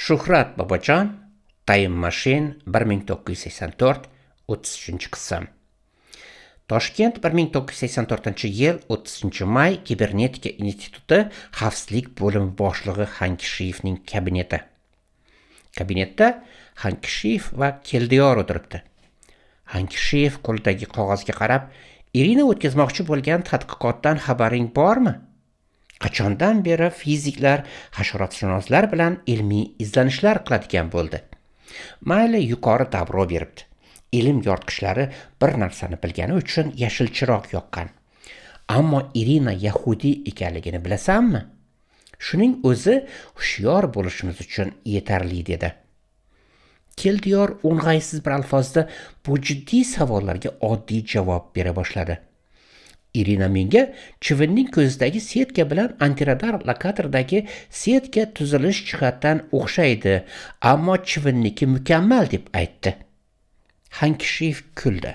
Shuhrat Bobojon, Time Machine 1984, 33-qism. Toshkent, 1984-yil 30-may, Kibernetika instituti xavfsizlik bo'limi boshlig'i Xankishiyevning kabineti. Kabinetda Xankishiyev va Keldiyor o'tiribdi. Xankishiyev qo'lidagi qog'ozga qarab, Irina o'tkazmoqchi bo'lgan tadqiqotdan xabaring bormi? Qachondan beri fiziklar hasharotshunoslar bilan ilmiy izlanishlar qiladigan bo'ldi? Mayli, yuqori dabro beribdi. Ilm yoritgichlari bir narsani bilgani uchun yashil chiroq yoqqan. Ammo Irina yahudiy ekanligini bilasanmi? Shuning o'zi hushyor bo'lishimiz uchun yetarli, dedi. Keldiyor o'ng'aysiz bir alfozda bu jiddiy savollarga oddiy javob bera boshladi. Irina menga chivinning ko'zidagi setka bilan antiradar lokatordagi setka tuzilish jihatdan o'xshaydi, ammo chivinniki mukammal, deb aytdi. Xankishiyev kuldi.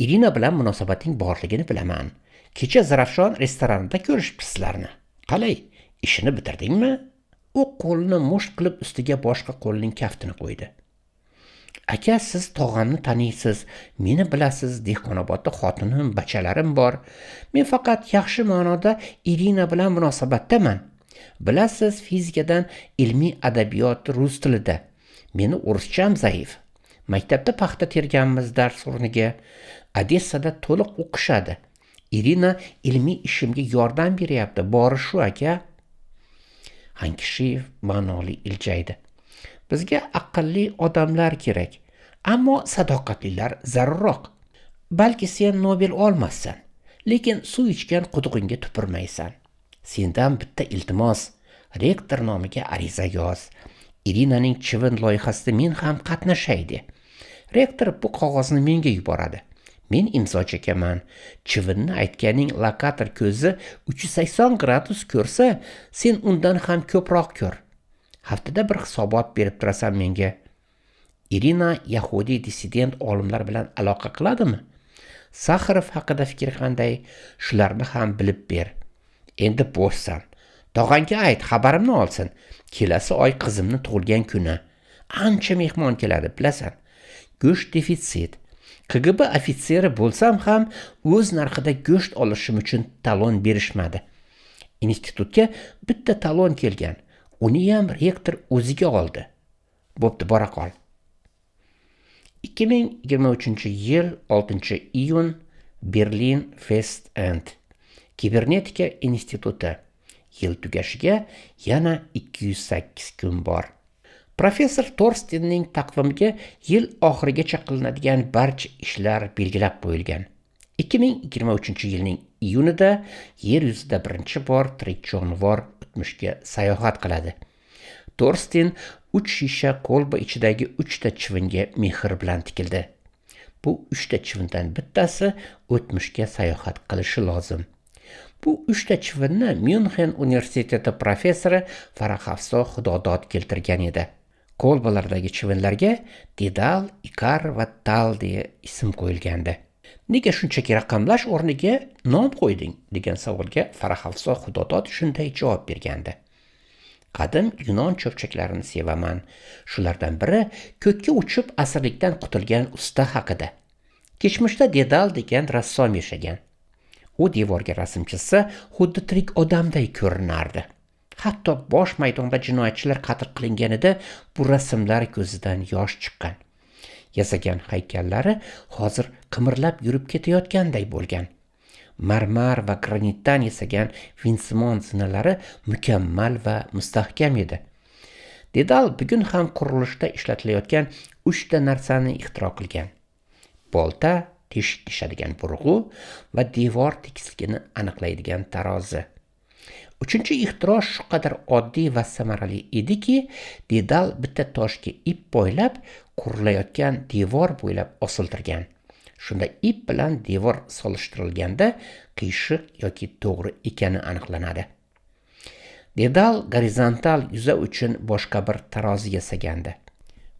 Irina bilan munosabating borligini bilaman. Kecha Zarafshon restoranida ko'rishibsizlarni. Qalay, ishini bitirdingmi? U qo'lini musht qilib ustiga boshqa qo'lining kaftini qo'ydi. Aka, siz tog'amni taniysiz, meni bilasiz, Dehqonobodda xotinim, bachalarim bor. Men faqat yaxshi ma'noda Irina bilan munosabatdaman. Bilasiz, fizikadan ilmiy adabiyot rus tilida. Meni o'rischam zaif. Maktabda paxta terganmiz dars o'rniga. Odessada to'liq o'qishadi. Irina ilmiy ishimga yordam beryapti. Bori shu, aka. Xankishiyev ma'noli iljaydi. Bizga aqlli odamlar kerak, ammo sadoqatlilar zarurroq. Balki sen Nobel olmassan, lekin suv ichgan qudug'ingga tupurmaysan. Sendan bitta iltimos: rektor nomiga ariza yoz. Irinaning chivin loyihasida men ham qatnashay de. Rektor bu qog'ozni menga yuboradi. Men imzo chekaman. Chivinni aytganing lokator ko'zi 380 gradus ko'rsa, sen undan ham ko'proq ko'r. Haftada bir hisobot berib turasan menga. Irina yahudiy dissident olimlar bilan aloqa qiladimi? Saxarov haqida fikri qanday? Shularni ham bilib ber. Endi bo'shsan. Tog'angga ayt, xabarimni olsin. Kelasi oy qizimni tug'ilgan kuni. Ancha mehmon keladi, bilasan. Go'sht defitsit. KGB ofitseri bo'lsam ham o'z narxida go'sht olishim uchun talon berishmadi. Institutga bitta talon kelgan. Uniyam rektor o'ziga oldi. Bo'pti, bora qol. 2023-yil 6-iyun, Berlin West End. Kibernetika instituti. Yil tugashiga yana 208 kun bor. Professor Torstenning taqvimiga yil oxirigacha qilinadigan barcha ishlar belgilab qo'yilgan. 2023-yilning iyunida yer yuzida birinchi bor tirik jonivor o'tmishga sayohat qiladi. Torsten 3 shisha kolba ichidagi 3 ta chivinga mehr bilan tikildi. Bu 3 ta chivindan bittasi o'tmishga sayohat qilishi lozim. Bu 3 ta chivinni Myunxen universiteti professori Farahafso Xudodod keltirgan edi. Kolbalardagi chivinlarga Dedal, Ikar va Tal deya ism qo'yilgandi. Nega shunchaki raqamlash o'rniga nom qo'yding, degan savolga Farahafso Xudodod shunday javob bergandi. Qadim Yunon cho'pchaklarini sevaman. Shulardan biri ko'kka uchib asirlikdan qutulgan usta haqida. Kechmishda Dedal degan rassom yashagan. U devorga rasm chizsa, xuddi tirik odamday ko'rinardi. Hatto bosh maydonda jinoyatchilar qatl qilinganida bu rasmlar ko'zidan yosh chiqqan. Yasagan haykallari hozir qimirlab yurib ketayotganday bo'lgan. Marmar va granitdan yasagan vinsimon zinalari mukammal va mustahkam edi. Dedal bugun ham qurilishda ishlatilayotgan 3 ta narsani ixtiro qilgan. Bolta, teshik teshadigan burg'u va devor tekisligini aniqlaydigan tarozi. Uchinchi ixtiro shu qadar oddiy va samarali ediki, Dedal bitta toshga ip boylab, qurilayotgan devor bo'ylab osiltirgan. Shunda ip bilan devor solishtirilganda qiyshiq yoki to'g'ri ekani aniqlanadi. Dedal gorizontal yuza uchun boshqa bir tarozi yasagandi.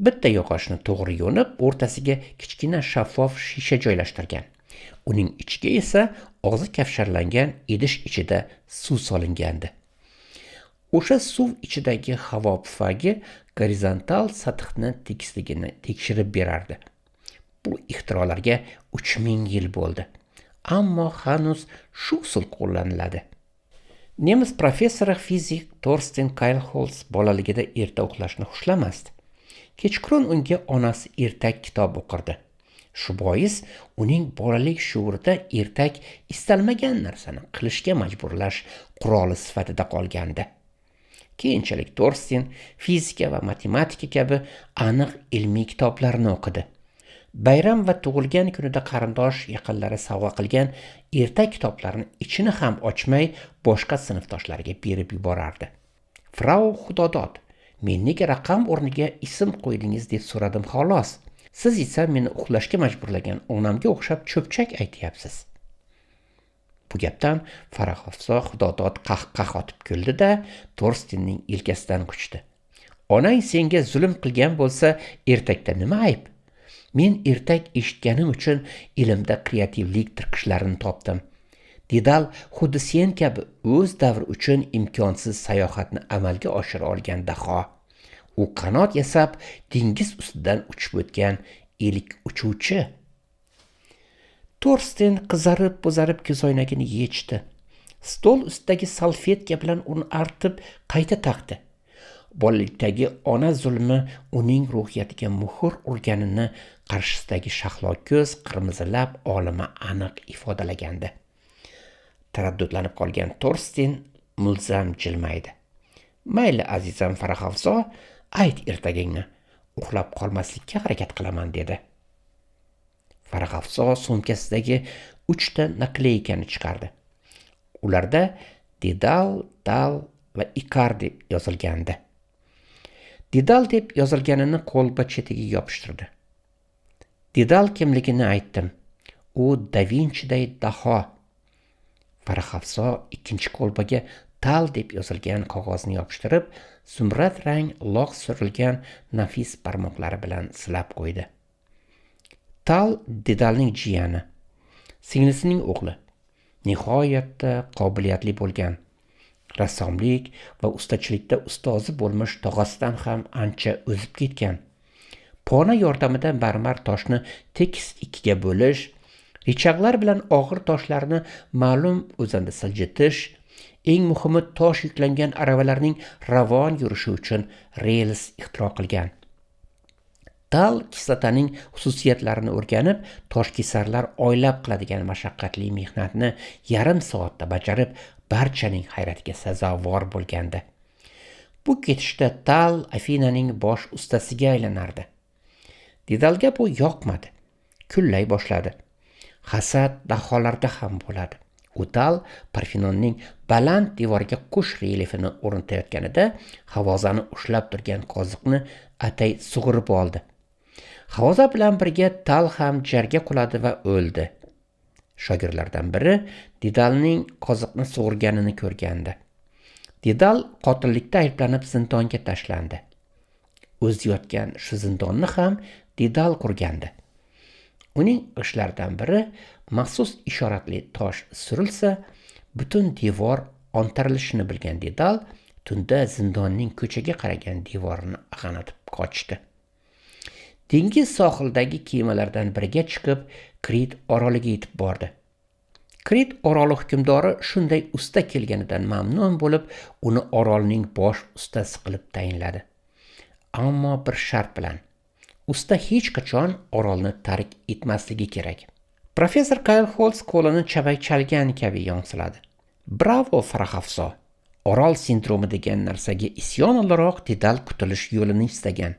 Bitta yog'ochni to'g'ri yo'nib, o'rtasiga kichkina shaffof shisha joylashtirgan. Uning ichiga esa og'zi kavsharlangan idish ichida suv solingandi. O'sha suv ichidagi havo pufagi gorizontal sathni tekisligini tekshirib berardi. Bu ixtirolarga 3000 yil bo'ldi. Ammo hanuz shu usul qo'llaniladi. Nemis professori fizik Torsten Kaylholz bolaligida erta uxlashni xushlamasdi. Kechqurun unga onasi ertak kitob o'qirdi. Shu bois uning bolalik shuurida ertak istalmagan narsani qilishga majburlash quroli sifatida qolgandi. Keyinchalik Torsten fizika va matematika kabi aniq ilmiy kitoblarni o'qidi. Bayram va tug'ilgan kunida qarindosh yaqinlari sovg'a qilgan ertak kitoblarini ichini ham ochmay boshqa sinfdoshlariga berib yuborardi. "Frau Xudodod, men nega raqam o'rniga ism qo'ydingiz deb so'radim xolos. Siz esa meni uxlashga majburlagan onamga o'xshab cho'pchak aytyapsiz." Bu gapdan Farahafzo Xudodod qah-qah otib kuldi-da, Torstenning yelkasidan quchdi. "Onang senga zulm qilgan bo'lsa, ertakda nima ayb? Men ertak eshitganim uchun ilmda kreativlik tirqishlarini topdim. Dedal xuddi sen kabi o'z davri uchun imkonsiz sayohatni amalga oshira olgan daho. U qanot yasab dengiz ustidan uchib o'tgan ilk uchuvchi." Torsten qizarib-bo'zarib ko'zoynagini yechdi. Stol ustidagi salfetka bilan uni artib qayta taqdi. Bolalikdagi ona zulmi uning ruhiyatiga muhr urganini qarshisidagi shahlo ko'z, qirmizi lab olima aniq ifodalagandi. Taraddudlanib qolgan Torsten mulzam jilmaydi. "Mayli, azizam Farahafzo, ayt ertagingni. Uxlab qolmaslikka harakat qilaman", dedi. Farahafzo sumkasidagi 3 ta nakleykani chiqardi. Ularda Dedal, Dal va Ikar deb yozilgandi. Dedal deb yozilganini qo'lba chetiga yopishtirdi. "Dedal kimligini aytdim. U Da Vinchiday daho." Farahafzo ikkinchi qo'lbaga Tal deb yozilgan qog'ozni yopishtirib, zumrad rang loq surilgan nafis barmoqlari bilan silab qo'ydi. Tal Dedalning jiyani, singlisining o'g'li. Nihoyatda qobiliyatli bo'lgan. Rassomlik va ustachilikda ustozi bo'lmish tog'asidan ham ancha o'zib ketgan. Pona yordamida marmar toshni tekis ikkiga bo'lish, richaglar bilan og'ir toshlarni ma'lum o'zanda siljitish, eng muhimi tosh yuklangan aravalarning ravon yurishi uchun rels ixtiro qilgan. Tal kislotaning xususiyatlarini o'rganib, toshkesarlar oylab qiladigan mashaqqatli mehnatni yarim soatda bajarib, barchaning hayratiga sazovor bo'lgandi. Bu ketishda Tal Afinaning bosh ustasiga aylanardi. Dedalga bu yoqmadi. Kullay boshladi. Hasad daholarda ham bo'ladi. U Tal Parfenonning baland devoriga qush relyefini o'rnatayotganida havozani ushlab turgan qoziqni atay sug'urib oldi. Havoza bilan birga Tal ham jarga quladi va o'ldi. Shogirdlardan biri Dedalning qoziqni sug'urganini ko'rgandi. Dedal qotillikda ayblanib zindonga tashlandi. O'zi yotgan shu zindonni ham Dedal qurgandi. Uning ishlaridan biri maxsus ishoratli tosh surilsa, butun devor ontarilishini bilgan Dedal tunda zindonning ko'chaga qaragan devorini ag'anatib qochdi. Dengiz sohilidagi kemalardan biriga chiqib, Krit oroliga yetib bordi. Krit oroli hukmdori shunday usta kelganidan mamnun bo'lib, uni orolning bosh ustasi qilib tayinladi. Ammo bir shart bilan: usta hech qachon orolni tark etmasligi kerak. Professor Kaylholz qo'lini chavak chalgan kabi yonsiladi. "Bravo, Farahafzo! Orol sindromi degan narsaga isyon o'laroq Dedal qutulish yo'lini istagan.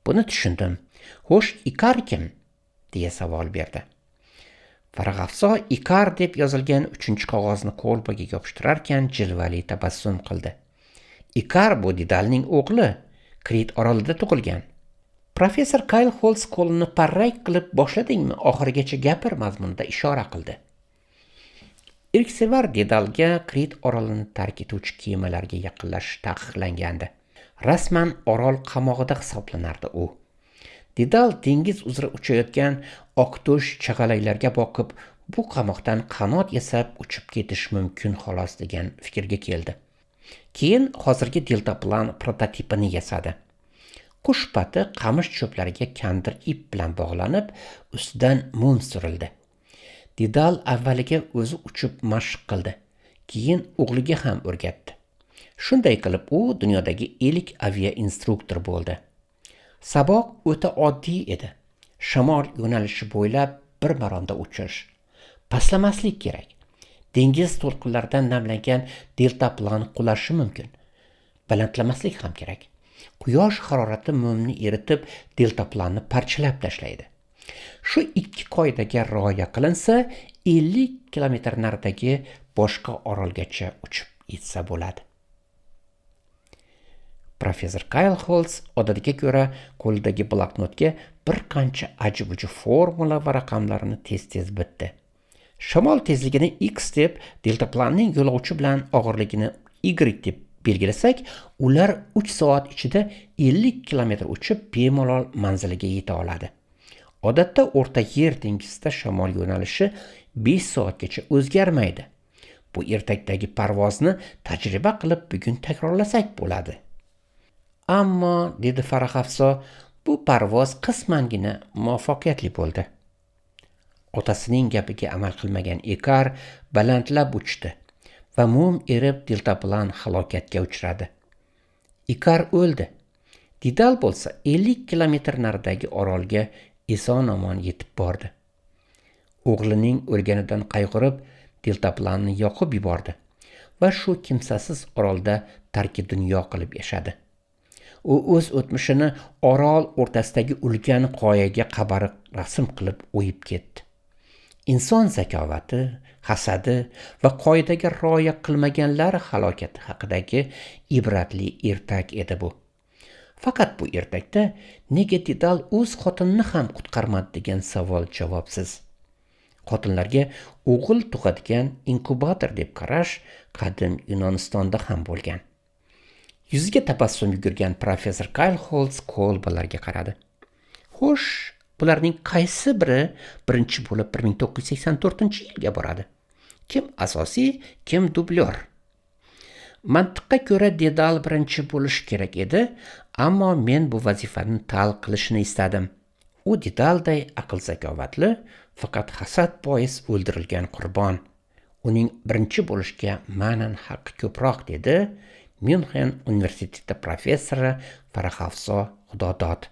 Buni tushundim. Xo'sh, Ikar kim?" deya savol berdi. Farahafzo Ikar deb yozilgan 3-qog'ozni qo'lbaga yopishtirarkan jilvali tabassum qildi. "Ikar bu Dedalning o'g'li, Krit orolida tug'ilgan." Professor Kaylholz qo'lini parrak qilib boshladingmi, oxirigacha gapir mazmunida ishora qildi. Ilksevar Dedalga Krit orolini tark etuvchi kemalarga yaqinlashish taqiqlangandi. Rasman orol qamog'ida hisoblanardi u. Dedal dengiz uzra uchayotgan oqto'sh chag'alaklarga boqib, bu qamoqdan qanot yasab uchib ketish mumkin xolos degan fikrga keldi. Keyin hozirgi deltaplan prototipini yasadi. Qush pati qamish cho'plariga kandir ip bilan bog'lanib, ustidan mum surildi. Dedal avvaliga o'zi uchib mashq qildi. Keyin o'g'liga ham o'rgatdi. Shunday qilib u dunyodagi ilk aviainstruktor bo'ldi. Saboq o'ta oddiy edi. Shamol yo'nalishi bo'ylab bir maromda uchish. Pastlamaslik kerak. Dengiz to'lqinlaridan namlangan deltaplan qulashi mumkin. Balandlamaslik ham kerak. Quyosh harorati mumni eritib, deltaplanni parchalab tashlaydi. Shu ikki qoidaga rioya qilinsa, 50 kilometr naridagi boshqa orolgacha uchib yetsa bo'ladi. Professor Kaylxolz odatiga ko'ra qo'lidagi bloknotga bir qancha aji-buji formula va raqamlarni tez-tez bitdi. Shamol tezligini x deb, deltaplanning yo'lovchi bilan og'irligini y deb belgilasak, ular 3 soat ichida 50 kilometr uchib bemalol manziliga yeta oladi. Odatda O'rta Yer dengizida shamol yo'nalishi 5 soatgacha o'zgarmaydi. Bu ertakdagi parvozni tajriba qilib bugun takrorlasak bo'ladi. Ammo, dedi Farahafso, bu parvoz qismangina muvaffaqiyatli bo'ldi. Otasining gapiga amal qilmagan Ikar balandlab uchdi va mum erib deltaplan halokatga uchradi. Ikar o'ldi. Didal bo'lsa 50 kilometr naridagi orolga eson-omon yetib bordi. O'g'lining o'lganidan qayg'urib deltaplanni yoqib yubordi va shu kimsasiz orolda tarki dunyo qilib yashadi. U o'z o'tmishini orol o'rtasidagi ulkan qoyaga qabariq rasm qilib o'yib ketdi. Inson zakovati, hasadi va qoidaga rioya qilmaganlar halokati haqidagi ibratli ertak edi bu. Faqat bu ertakda nega Didal o'z xotinini ham qutqarmadi degan savol javobsiz. Xotinlarga o'g'il tug'adigan inkubator deb qarash qadim Yunonistonda ham bo'lgan. Yuziga tabassum yugurgan professor Kaylxolz kolbalarga qaradi. Xo'sh, bularning qaysi biri birinchi bo'lib 1984-yilga boradi? Kim asosiy, kim dublyor? Mantiqqa ko'ra Dedal birinchi bo'lishi kerak edi, ammo men bu vazifani tal qilishini istadim. U Dedalday aql zakovatli, faqat hasad bois o'ldirilgan qurbon. Uning birinchi bo'lishga ma'nan haqqi ko'proq, dedi Myunxen universiteti professori Farahafso Xudodod.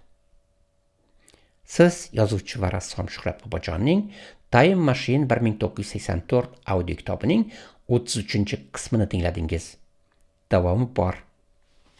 Siz yozuvchi va rassom Shuhrat Bobojonning Time Machine 1984 audio kitobining 33-qismini tingladingiz. Davomi bor.